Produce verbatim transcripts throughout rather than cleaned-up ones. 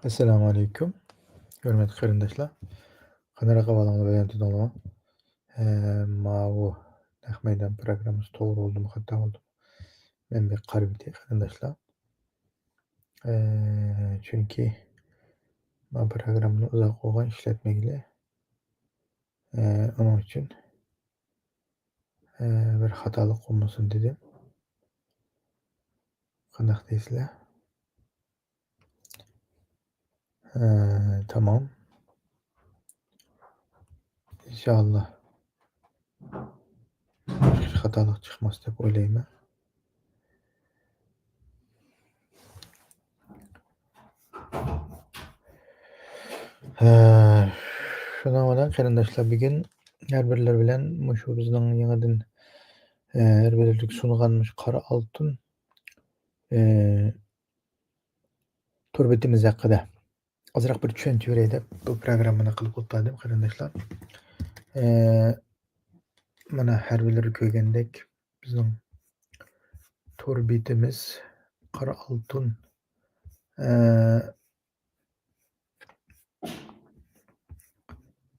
ئەسسالامۇ ئەلەيكۇم، ھۆرمەتلىك قېرىنداشلار. قانداق ئەھۋالىڭلار، بەدەن تۇتۇڭلارمۇ؟ ئە، ماۋۇ نەق مەيدان پروگراممىسى توغرا بولدىمۇ، خاتا بولدىمۇ؟ مەن بىر قارىۋېتەي، قېرىنداشلار. ئە، چۈنكى ما پروگراممىنى ئۇزاق بولغان ئىشلەتمىگىلى. ئە، ئۇنىڭ ئۈچۈن، ئە، بىر خاتالىق بولمىسۇن دېدىم. قانداق دەيسىلەر؟ ھە، تامام. ئىنشائاللا، خاتالىق چىقماس دەپ ئويلايمەن. ھە، شۇنىڭ بىلەن قېرىنداشلار، بۈگۈن ھەر بىرلىرى بىلەن مۇشۇ بىزنىڭ يېڭىدىن، ھە، ھەر بىرلىرىگە سۇنغان مۇشۇ قارا ئالتۇن، ھە، تور بېتىمىز ھەققىدە ئازراق بىر چۈشەنچە بېرەي دەپ بۇ پروگراممىنى قىلىپ ئولتۇردۇم، قېرىنداشلار. ئە، مانا، ھەر بىرلىرى كۆرگەندەك، بىزنىڭ تور بېتىمىز قارا ئالتۇن، ئە،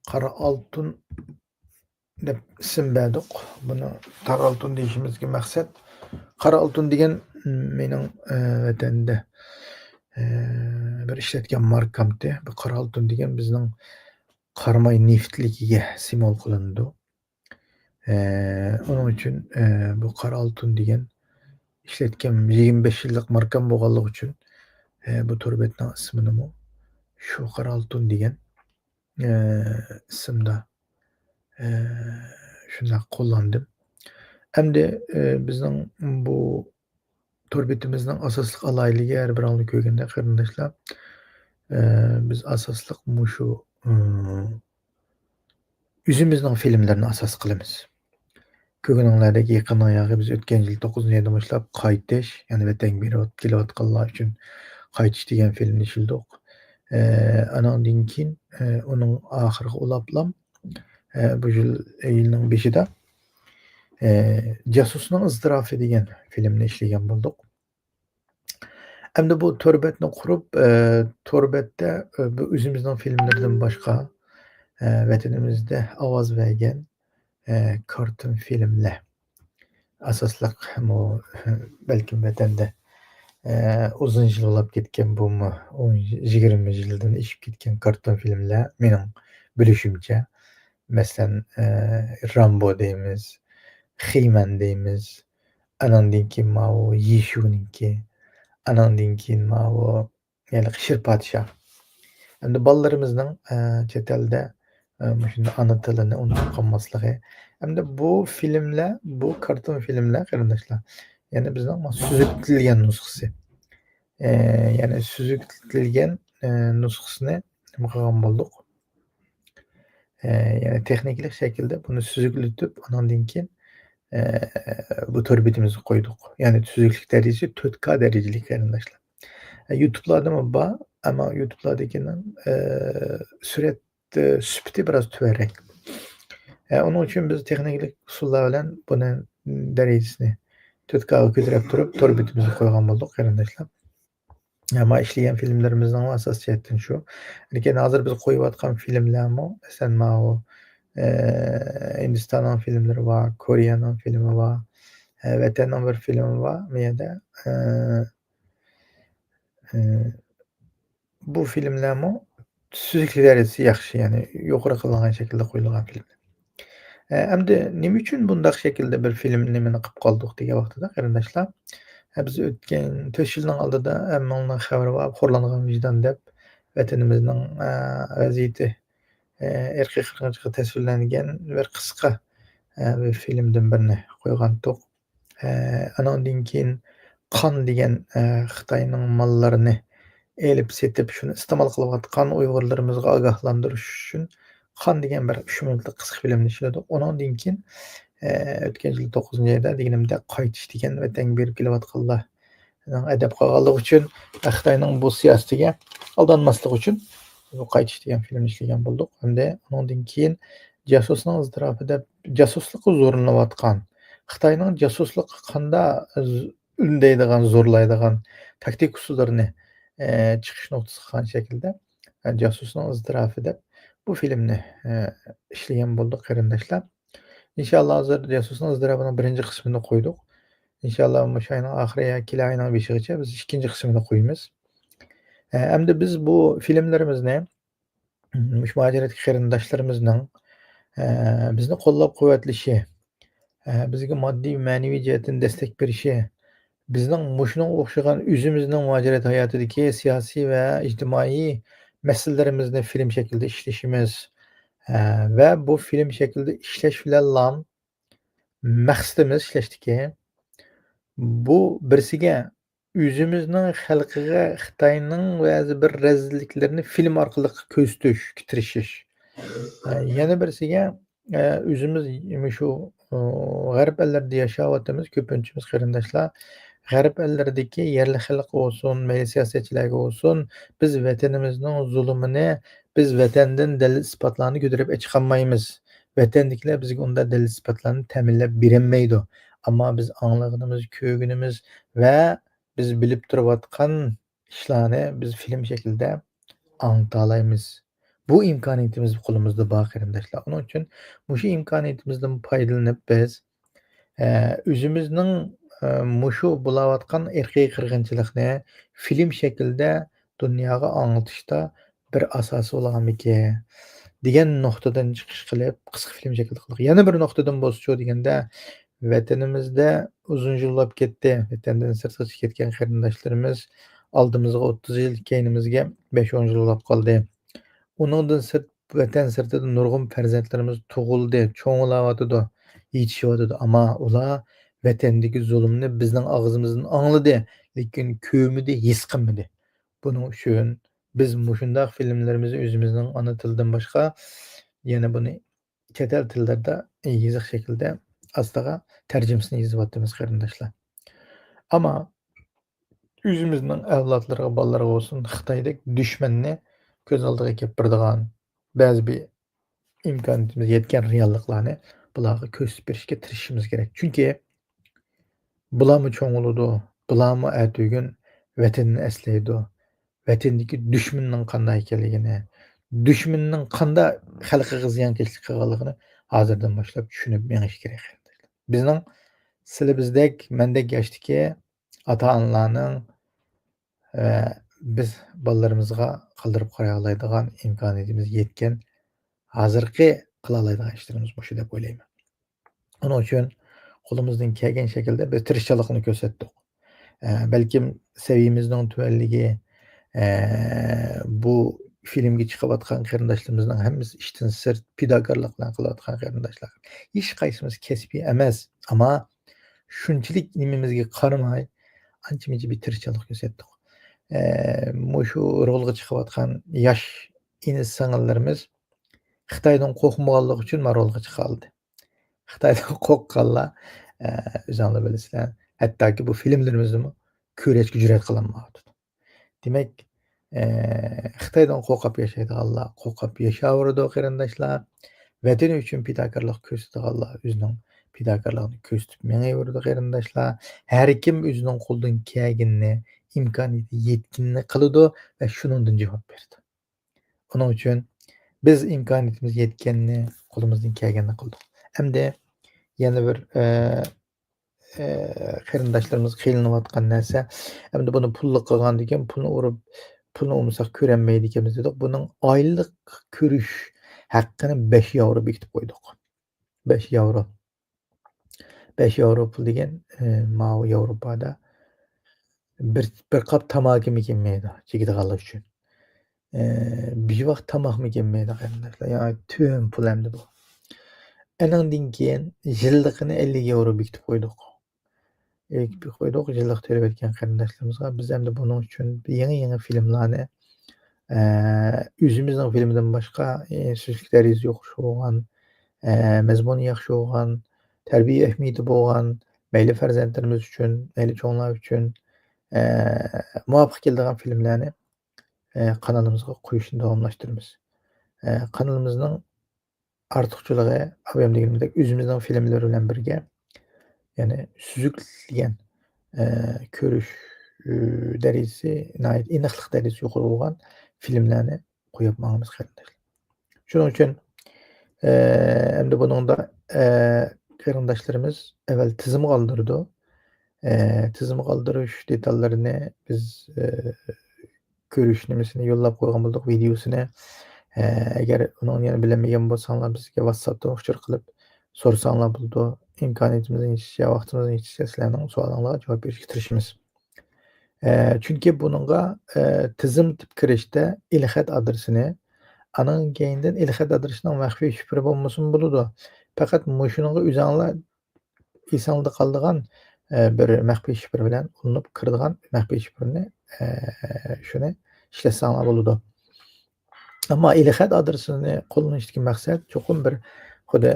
قارا ئالتۇن دەپ ئىسىم بەردۇق. بۇنى قارا ئالتۇن دېيىشىمىزدىكى مەقسەت، قارا ئالتۇن دېگەن مېنىڭ، ئە، ۋەتەندە، ئە، بىر ئىشلەتكەن ماركامتى. بۇ قارا ئالتۇن دېگەن بىزنىڭ قاراماي نېفىتلىكىگە سىمۋول قىلىنىدۇ. ئە، ئۇنىڭ ئۈچۈن، ئە، بۇ قارا ئالتۇن دېگەن ئىشلەتكەن يىگىرمە بەش يىللىق ماركام بولغانلىقى ئۈچۈن، ئە، بۇ تور بەتنىڭ ئىسمىنىمۇ شۇ قارا ئالتۇن دېگەن، ئە، ئىسىمدا، ئە، شۇنداق قوللاندىم. ئەمدى، ئە، بىزنىڭ بۇ تور بېتىمىزنىڭ ئاساسلىق ئالاھىدىلىكى، ھەر بىرىڭلار كۆرگەندەك، قېرىنداشلار، ئە، بىز ئاساسلىق مۇشۇ، ئە، ئۆزىمىزنىڭ فىلىملىرىنى ئاساس قىلىمىز. كۆرگىنىڭلاردەك، يېقىندىن ياقى بىز ئۆتكەن يىل توققۇزىنچى ئايدىن باشلاپ قايتىش، يەنى ۋەتەنگە بېرىپ كېلىۋاتقانلار ئۈچۈن قايتىش دېگەن فىلىمنى ئىشلىدۇق. ئە، ئانىڭدىن كېيىن، ئە، ئۇنىڭ ئاخىرقى ئۇلاپلام، ئە، بۇ يىل، يىلنىڭ بېشىدا، ئە، جاسۇسنىڭ ئىزتىراپى دېگەن فىلىمنى ئىشلىگەن بولدۇق. ئەمدى بۇ تور بەتنى قۇرۇپ، ئە، تور بەتتە، ئە، بۇ ئۆزىمىزنىڭ فىلىملىرىدىن باشقا، ئە، ۋەتىنىمىزدە ئاۋاز بەرگەن، ئە، كارتون فىلىملەر. ئاساسلىق، بۇ، بەلكىم ۋەتەندە، ئە، ئۇزۇن يىللاپ كەتكەن، بۇمۇ ئون، يىگىرمە يىلدىن ئېشىپ كەتكەن كارتون فىلىملەر، مېنىڭ بىلىشىمچە. مەسىلەن، ئە، رامبو دەيمىز، خىمەن دەيمىز، ئاناندىن كېيىن ماۋۇ يىشۇنىڭكى، ئاناندىن كېيىن ماۋۇ ھېلىقى شىر پادىشاھ. ئەمدى بالىلىرىمىزنىڭ، ئە، چەت ئەلدە، ئە، مۇشۇنداق ئانا تىلىنى ئۇنتۇپ قالماسلىقى. ئەمدى بۇ فىلىملەر، بۇ كارتون فىلىملەر، قېرىنداشلار، يەنى بىزنىڭ سۈزۈكلىتىلگەن نۇسخىسى. ئە، يەنى سۈزۈكلىتىلگەن، ئە، نۇسخىسىنى نېمە قىلغان بولدۇق؟ ئە، يەنى تېخنىكىلىق شەكىلدە بۇنى سۈزۈكلىتىپ، ئاناندىن كېيىن، ئە، بۇ تور بېتىمىزگە قويدۇق. يەنى سۈزۈكلۈك دەرىجىسى تۆت كا دەرىجىلىك، قېرىنداشلار. ئە، يۇتۇبلاردىمۇ بار، ئەمما يۇتۇبلاردىكىنىڭ، ئە، سۈرەت، ئە، سۈپىتى بىراز تۆۋەنرەك. ئە، ئۇنىڭ ئۈچۈن بىز تېخنىكىلىق ئۇسۇللار بىلەن بۇنى دەرىجىسىنى تۆت كاغا كۆتۈرۈپ تۇرۇپ، تور بېتىمىزگە قويغان بولدۇق، قېرىنداشلار. ئەمما ئىشلىگەن فىلىملىرىمىزنىڭ ئاساسىي جەھەتتىن شۇ. لېكىن ھازىر بىز قويۇۋاتقان فىلىملەرمۇ، مەسىلەن، ماۋۇ، ئە، ھىندىستاننىڭ فىلىملىرى بار، كورېيەنىڭ فىلىمى بار، ئە، ۋەتەننىڭ بىر فىلىمى بار. بۇ يەردە، ئە، ئە، بۇ فىلىملەرمۇ سۈزۈكلۈك دەرىجىسى ياخشى، يەنى يۇقىرى قىلىنغان شەكىلدە قويۇلغان فىلىم. ئە، ئەمدى نېمە ئۈچۈن بۇنداق شەكىلدە بىر فىلىم نېمىنى قىلىپ قالدۇق دېگەن ۋاقتىدا، قېرىنداشلار، ئە، بىز ئۆتكەن تۆت يىلنىڭ ئالدىدا ھەممىڭلارنىڭ خەۋىرى بار، خورلانغان ۋىجدان دەپ ۋەتىنىمىزنىڭ، ئە، ۋەزىيىتى، ئە، ئىرقىي قىرغىنچىلىقى تەسۋىرلەنگەن بىر قىسقا، ئە، بىر فىلىمدىن بىرنى قويغانتۇق. ئە، ئانىڭدىن كېيىن قان دېگەن، ئە، خىتاينىڭ ماللىرىنى ئېلىپ سېتىپ، شۇنى ئىستېمال قىلىۋاتقان ئۇيغۇرلىرىمىزغا ئاگاھلاندۇرۇش ئۈچۈن قان دېگەن بىر ئۈچ مىنۇتلۇق قىسقا فىلىمنى ئىشلىدۇق. ئۇنىڭدىن كېيىن، ئە، ئۆتكەن يىل توققۇزىنچى ئايدا دېگىنىمدەك قايتىش دېگەن، ۋەتەنگە بېرىپ كېلىۋاتقانلارنىڭ ئەدەپ قالغانلىقى ئۈچۈن، خىتاينىڭ بۇ سىياسىتىگە ئالدانماسلىقى ئۈچۈن بۇ قايتىش دېگەن فىلىمنى ئىشلىگەن بولدۇق. ھەمدە ئۇنىڭدىن كېيىن جاسۇسنىڭ ئىزتىراپى دەپ جاسۇسلۇققا زورلىنىۋاتقان، خىتاينىڭ جاسۇسلۇققا قانداق ئۈندەيدىغان، زورلايدىغان تاكتىك ئۇسۇللىرىنى، ئە، چىقىش نۇقتىسى قىلغان شەكىلدە، ئە، جاسۇسنىڭ ئىزتىراپى دەپ بۇ فىلىمنى، ئە، ئىشلىگەن بولدۇق، قېرىنداشلار. ئىنشاللا، ھازىر جاسۇسنىڭ ئىزتىراپىنىڭ بىرىنچى قىسمىنى قويدۇق. ئىنشاللا، مۇشۇ ئاينىڭ ئاخىرى يا كېلەر ئاينىڭ بېشىغىچە بىز ئىككىنچى قىسمىنى قويىمىز. ئە، ئەمدى بىز بۇ فىلىملىرىمىزنى مۇشۇ مۇھاجىرەتتىكى قېرىنداشلىرىمىزنىڭ، ئە، بىزنى قوللاپ-قۇۋۋەتلىشى، ئە، بىزگە ماددىي، مەنىۋى جەھەتتىن دەستەك بېرىشى، بىزنىڭ مۇشۇنىڭغا ئوخشىغان ئۆزىمىزنىڭ مۇھاجىرەت ھاياتىدىكى سىياسىي ۋە ئىجتىمائىي مەسىلىلىرىمىزنى فىلىم شەكلىدە ئىشلىشىمىز، ئە، ۋە بۇ فىلىم شەكلىدە ئىشلەش بىلەنلا مەقسىتىمىز ئىشلەشتىكى، بۇ بىرسىگە ئۆزىمىزنىڭ خەلقىگە خىتاينىڭ بەزى بىر رەزىللىكلىرىنى فىلىم ئارقىلىق كۆرسىتىشكە تىرىشىش. ئە، يەنە بىرسىگە، ئە، ئۆزىمىز مۇشۇ، ئۇ، غەرب ئەللىرىدە ياشاۋاتىمىز، كۆپىنچىمىز قېرىنداشلار. غەرب ئەللىرىدىكى يەرلىك خەلق بولسۇن، مەيلى سىياسەتچىلەرگە بولسۇن، بىز ۋەتىنىمىزنىڭ زۇلۇمىنى، بىز ۋەتەندىن دەلىل-ئىسپاتلارنى كۆتۈرۈپ ئەچىقالمايمىز. ۋەتەندىكىلەر بىزگە ئۇنداق دەلىل-ئىسپاتلارنى تەمىنلەپ بېرەلمەيدۇ. ئەمما بىز ئاڭلىغىنىمىز، كۆرگىنىمىز ۋە بىز بىلىپ تۇرۇۋاتقان ئىشلارنى بىز فىلىم شەكلىدە ئاڭلىتالايمىز. بۇ ئىمكانىيىتىمىز قولىمىزدا بار، قېرىنداشلار. ئۇنىڭ ئۈچۈن مۇشۇ ئىمكانىيىتىمىزدىن پايدىلىنىپ بىز، ئە، ئۆزىمىزنىڭ، ئە، مۇشۇ بولاۋاتقان ئىرقىي قىرغىنچىلىقنى فىلىم شەكلىدە دۇنياغا ئاڭلىتىشتا بىر ئاساس بولغانمىكىن دېگەن نۇقتىدىن چىقىش قىلىپ، قىسقا فىلىم شەكلىدە قىلدۇق. يەنە بىر نۇقتىدىن بولسىچۇ دېگەندە، ۋەتىنىمىزدە ئۇزۇن يىل بولۇپ كەتتى. ۋەتەندىن سىرتقا چىقىپ كەتكەن قېرىنداشلىرىمىز ئالدىمىزغا ئوتتۇز يىل، كەينىمىزگە بەش ئون يىل بولۇپ قالدى. ئۇنىڭدىن سىرت، ۋەتەن سىرتىدا نۇرغۇن پەرزەنتلىرىمىز تۇغۇلدى، چوڭ بولاۋاتىدۇ، يېتىشىۋاتىدۇ. ئەمما ئۇلار ۋەتەندىكى زۇلۇمنى بىزنىڭ ئاغزىمىزدىن ئاڭلىدى، لېكىن كۆرمىدى، ھېس قىلمىدى. بۇنىڭ ئۈچۈن بىز مۇشۇنداق فىلىملىرىمىزنى ئۆزىمىزنىڭ ئانا تىلىدىن باشقا يەنە بۇنى چەت ئەل تىللىرىدا يېزىق شەكلىدە ئاستىغا تەرجىمىسىنى يېزىۋاتىمىز، قېرىنداشلار. ئەمما ئۆزىمىزنىڭ ئەۋلادلىرىغا، بالىلارغا بولسۇن، خىتايدەك دۈشمەننى كۆز ئالدىغا ئەكەپ بېرىدىغان بەزى بىر ئىمكانىيىتىمىز يەتكەن رېئاللىقلارنى بۇلارغا كۆرسىتىپ بېرىشكە تىرىشىشىمىز كېرەك. چۈنكى بۇلارمۇ چوڭ بولىدۇ، بۇلارمۇ ئەتىگۈن ۋەتىنىنى ئەسلەيدۇ. ۋەتەندىكى دۈشمىنىنىڭ قانداق ئىكەنلىكىنى، دۈشمىنىنىڭ قانداق خەلقىگە زىيانكەشلىك قىلغانلىقىنى ھازىردىن باشلاپ چۈشىنىپ مېڭىش كېرەك. بىزنىڭ سىلى بىزدەك، مەندەك ياشتىكى ئاتا-ئانىلارنىڭ، ئە، بىز بالىلىرىمىزغا قالدۇرۇپ قويالايدىغان ئىمكانىيىتىمىز يەتكەن ھازىرقى قىلالايدىغان ئىشلىرىمىز مۇشۇ دەپ ئويلايمەن. ئۇنىڭ ئۈچۈن قولىمىزدىن كەلگەن شەكىلدە بىز تىرىشچانلىقنى كۆرسەتتۇق. ئە، بەلكىم سەۋىيىمىزنىڭ تۆۋەنلىكى، ئە، بۇ فىلىمگە چىقىۋاتقان قېرىنداشلىرىمىزنىڭ ھەممىسى ئىشتىن سىرت پىداكارلىق بىلەن قىلىۋاتقان قېرىنداشلار. ھېچقايسىمىز كەسپىي ئەمەس، ئەمما شۇنچىلىك نېمىمىزگە قارىماي، ئانچە-مۇنچە بىر تىرىشچانلىق كۆرسەتتۇق. ئە، مۇشۇ رولغا چىقىۋاتقان ياش ئىنى-سىڭىللىرىمىز خىتايدىن قورقمىغانلىقى ئۈچۈن مانا رولغا چىقالىدى. خىتايدىن قورققانلار، ئە، ئۆزۈڭلار بىلىسىلەر، ھەتتاكى بۇ فىلىملىرىمىزنىمۇ كۆرۈشكە جۈرئەت قىلالمايۋاتىدۇ. دېمەك، ئە، خىتايدىن قورقۇپ ياشايدىغانلار قورقۇپ ياشاۋېرىدۇ، قېرىنداشلار. ۋەتىنى ئۈچۈن پىداكارلىق كۆرسىتىدىغانلار ئۆزىنىڭ پىداكارلىقىنى كۆرسىتىپ مېڭىۋېرىدۇ، قېرىنداشلار. ھەر كىم ئۆزىنىڭ قولىدىن كەلگىنىنى، ئىمكانىيىتى يەتكىنىنى قىلىدۇ ۋە شۇنىڭدىن جاۋاب بېرىدۇ. ئۇنىڭ ئۈچۈن بىز ئىمكانىيىتىمىز يەتكەننى، قولىمىزدىن كەلگەننى قىلدۇق. ئەمدى يەنە بىر، ئە، ئە، قېرىنداشلىرىمىز قىينىلىۋاتقان نەرسە، ئەمدى بۇنى پۇللۇق قىلغاندىن كېيىن، پۇلنى ئۇرۇپ، پۇلنى ئۇرمىساق كۆرەلمەيدىكەنمىز دېدۇق. بۇنىڭ ئايلىق كۆرۈش ھەققىنى بەش ياۋرو بېكىتىپ قويدۇق. بەش ياۋرو. بەش ياۋرو پۇل دېگەن، ئە، ماۋۇ ياۋروپادا بىر، بىر قاپ تاماكىمۇ كەلمەيدۇ، چېكىدىغانلار ئۈچۈن. ئە، بىر ۋاق تاماقمۇ كەلمەيدۇ، قېرىنداشلار. يەنى تۆۋەن پۇل ئەمدى بۇ. ئەنىڭدىن كېيىن يىللىقىنى ئەللىك ياۋرو بېكىتىپ قويدۇق. بېكىتىپ قويدۇق، يىللىق تۆلەۋاتقان قېرىنداشلىرىمىزغا. بىز ئەمدى بۇنىڭ ئۈچۈن يېڭى، يېڭى فىلىملارنى، ئە، ئۆزىمىزنىڭ فىلىمىدىن باشقا، ئە، سۆزلۈك دەرىجىسى يۇقىرى بولغان، ئە، مەزمۇنى ياخشى بولغان، تەربىيە ئەھمىيىتى بولغان، مەيلى پەرزەنتلىرىمىز ئۈچۈن، مەيلى چوڭلار ئۈچۈن، ئە، مۇۋاپىق كېلىدىغان فىلىملەرنى، ئە، قانىلىمىزغا قويۇشنى داۋاملاشتۇرىمىز. ئە، قانىلىمىزنىڭ ئارتۇقچىلىقى، ئابايام دېگىنىمدەك، ئۆزىمىزنىڭ فىلىملىرى بىلەن بىرگە، يەنى سۈزۈكلىگەن، ئە، كۆرۈش، ئى، دەرىجىسى، ناھايىتى ئېنىقلىق دەرىجىسى يۇقىرى بولغان فىلىملەرنى قويۇپ ماڭىمىز، قېرىنداشلار. شۇنىڭ ئۈچۈن، ئى، ئەمدى بۇنىڭدا، ئى، قېرىنداشلىرىمىز ئەۋۋەل تىزىمغا ئالدۇرىدۇ. ئى، تىزىمغا ئالدۇرۇش دېتاللىرىنى بىز، ئى، كۆرۈش نېمىسىنى يوللاپ قويغان بولدۇق، ۋىدېئوسىنى. ئى، ئەگەر ئۇنىڭ يەنە بىلەلمىگەن بولساڭلار، بىزگە ۋاتساپتىن ئۇچۇر قىلىپ سورىساڭلار بولىدۇ. ئىمكانىيىتىمىزنىڭ يېتىشىچە، ۋاقتىمىزنىڭ يېتىشىچە سىلەرنىڭ سوئالىڭلارغا جاۋاب بېرىشكە تىرىشىمىز. ئە، چۈنكى بۇنىڭغا، ئە، تىزىملىتىپ كىرىشتە ئېلخەت ئادرېسىنى، ئانىڭ كەينىدىن ئېلخەت ئادرېسىنىڭ مەخپىي شىفرى بولمىسىمۇ بولىدۇ. پەقەت مۇشۇنىڭغا ئۆزۈڭلار ئېسىڭلاردا قالىدىغان، ئە، بىر مەخپىي شىفىر بىلەن ئۇلىنىپ كىرىدىغان مەخپىي شىفرنى، ئە، شۇنى ئىشلەتسەڭلار بولىدۇ. ئەمما ئېلخەت ئادرېسىنى قوللىنىشتىكى مەقسەت چوقۇم بىر خۇددى،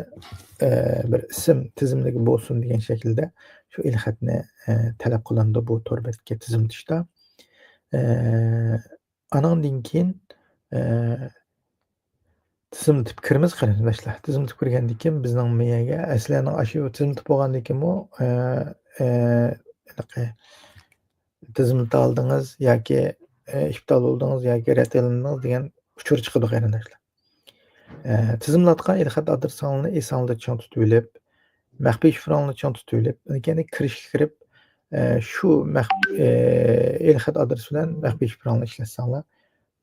ئە، بىر ئىسىم تىزىملىكى بولسۇن دېگەن شەكىلدە شۇ ئېلخەتنى، ئە، تەلەپ قىلىنىدۇ بۇ تور بەتكە تىزىملىتىشتا. ئە، ئانىڭدىن كېيىن، ئە، تىزىملىتىپ كىرىمىز، قېرىنداشلار. تىزىملىتىپ كىرگەندىن كېيىن بىزنىڭ مېيەگە، ئە، سىلەرنىڭ ئاشۇ تىزىملىتىپ بولغاندىن كېيىنمۇ، ئە، ئە، ھېلىقى تىزىملىتىۋالدىڭىز ياكى، ئە، ئىپتال بولدىڭىز ياكى رەت قىلىندىڭىز دېگەن ئۇچۇر چىقىدۇ، قېرىنداشلار. ئە، تىزىملاتقان ئېلخەت ئادرېسىڭلارنى ئېسىڭلاردا چىڭ تۇتۇۋېلىپ، مەخپىي شىفرىڭلارنى چىڭ تۇتۇۋېلىپ، كېيىن كىرىشكە كىرىپ، ئە، شۇ مەخ-، ئە، ئېلخەت ئادرېسى بىلەن مەخپىي شىفرىڭلارنى ئىشلەتسەڭلار،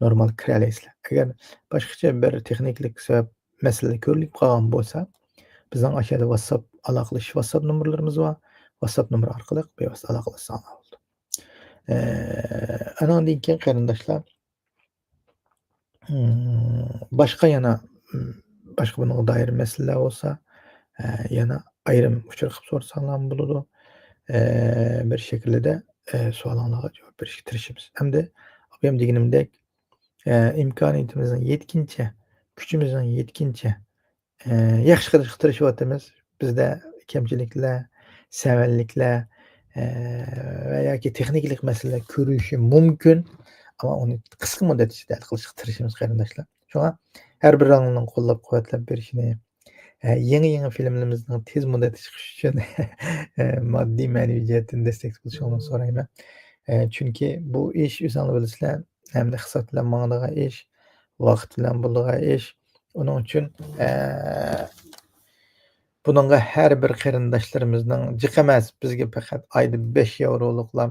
نورمال كىرەلەيسىلەر. ئەگەر باشقىچە بىر تېخنىكىلىق سەۋەب، مەسىلە كۆرۈلۈپ قالغان بولسا، بىزنىڭ ئاشۇ يەردە ۋاتساپ ئالاقىلىشىش، ۋاتساپ نومۇرلىرىمىز بار. ۋاتساپ نومۇرى ئارقىلىق بىۋاسىتە ئالاقىلاشساڭلار بولىدۇ. ئە، ئانىڭدىن كېيىن قېرىنداشلار، ئىم، باشقا يەنە، ئىم، باشقا بۇنىڭغا دائىر مەسىلىلەر بولسا، ئە، يەنە ئايرىم ئۇچۇر قىلىپ سورىساڭلارمۇ بولىدۇ. ئە، بىر شەكىلدە، ئە، سوئالىڭلارغا جاۋاب بېرىشكە تىرىشىمىز. ئەمدى ئابايام دېگىنىمدەك، ئە، ئىمكانىيىتىمىزنىڭ يەتكىنىچە، كۈچىمىزنىڭ يەتكىنىچە، ئە، ياخشى قىلىشقا تىرىشىۋاتىمىز. بىزدە كەمچىلىكلەر، سەۋەنلىكلەر، ئە، ۋە ياكى تېخنىكىلىق مەسىلىلەر كۆرۈلۈشى مۇمكىن. ئەمما ئۇنى قىسقا مۇددەت ئىچىدە ھەل قىلىشقا تىرىشىمىز، قېرىنداشلار. شۇڭا ھەر بىرىڭلارنىڭ قوللاپ قۇۋۋەتلەپ بېرىشىنى، ئە، يېڭى، يېڭى فىلىملىرىمىزنىڭ تېز مۇددەتتە چىقىشى ئۈچۈن، ئە، ماددىي، مەنىۋى جەھەتتىن دەستەك بولۇشۇڭلارنى سورايمەن. ئە، چۈنكى بۇ ئىش، ئۆزۈڭلار بىلىسىلەر، ھەمدە ئىقتىساد بىلەن ماڭىدىغان ئىش، ۋاقىت بىلەن بولىدىغان ئىش. ئۇنىڭ ئۈچۈن، ئە، بۇنىڭغا ھەر بىر قېرىنداشلىرىمىزنىڭ جىق ئەمەس، بىزگە پەقەت ئايدا بەش ياۋرولۇقلا،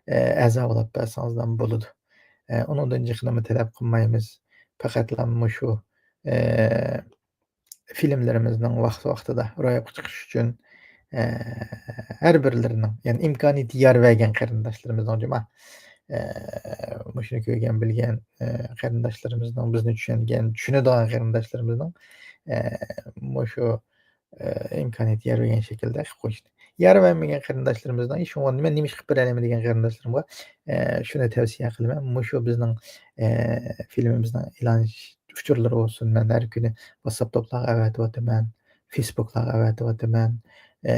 ئە، ئەزا بولاپ بەرسىڭىزلا بولىدۇ. ئە، ئۇنىڭدىن جىقنىمۇ تەلەپ قىلمايمىز. پەقەتلا مۇشۇ، ئە، فىلىملىرىمىزنىڭ ۋاقتى-ۋاقتىدا روياپقا چىقىشى ئۈچۈن، ئە، ھەر بىرلىرىنىڭ، يەنى ئىمكانىيىتى يار بەرگەن قېرىنداشلىرىمىزنىڭ جۇما، ئە، مۇشۇنى كۆرگەن، بىلگەن، ئە، قېرىنداشلىرىمىزنىڭ، بىزنى چۈشەنگەن، چۈشىنىدىغان قېرىنداشلىرىمىزنىڭ، ئە، مۇشۇ، ئە، ئىمكانىيىتى يار بەرگەن شەكىلدە قىلىپ قويۇشنى. يار بەرمىگەن قېرىنداشلىرىمىزنىڭ، ئىش، مەن نېمە ئىش قىلىپ بېرەلەيمەن دېگەن قېرىنداشلىرىمغا، ئە، شۇنى تەۋسىيە قىلىمەن. مۇشۇ بىزنىڭ، ئە، فىلىمىمىزنىڭ ئېلان ئۇچۇرلىرى بولسۇن، مەن ھەر كۈنى ۋاتساپ توپلارغا ئەۋەتىۋاتىمەن، فېيسبۇكلارغا ئەۋەتىۋاتىمەن، ئە،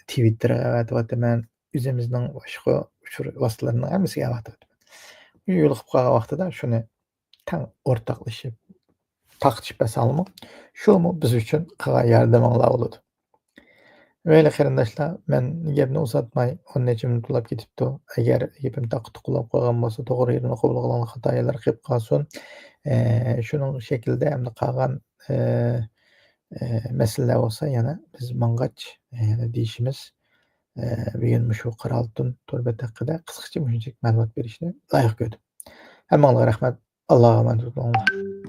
تىۋىتتېرغا ئەۋەتىۋاتىمەن، ئۆزىمىزنىڭ باشقا ئۇچۇر ۋاسىتىلىرىنىڭ ھەممىسىگە ئەۋەتىۋاتىمەن. يولۇقۇپ قالغان ۋاقتىدا شۇنى تەڭ ئورتاقلىشىپ، تارقىتىشىپ بەرسەڭلارمۇ، شۇمۇ بىز ئۈچۈن قىلغان ياردىمىڭلار بولىدۇ. مەيلى قېرىنداشلار، مەن گەپنى ئۇزارتماي، ئون نەچچە مىنۇت بولاپ كېتىپتۇ. ئەگەر گېپىمنى تاققا توققا بولاپ قالغان بولسا، توغرا يېرىنى قوبۇل قىلغانلار، خاتا يەرلەر قېلىپ قالسۇن. ئە، شۇنىڭ شەكلىدە ئەمدى قالغان، ئە، ئە، مەسىلىلەر بولسا يەنە بىز ماڭغاچ، ئە، يەنە دېيىشىمىز. ئە، بۈگۈن مۇشۇ قارا ئالتۇن تور بەت ھەققىدە قىسقىچە مۇشۇنچىلىك مەلۇمات بېرىشنى لايىق كۆردۈم. ھەممىڭلارغا رەھمەت. ئاللاغا ئامانەت بولۇڭلار.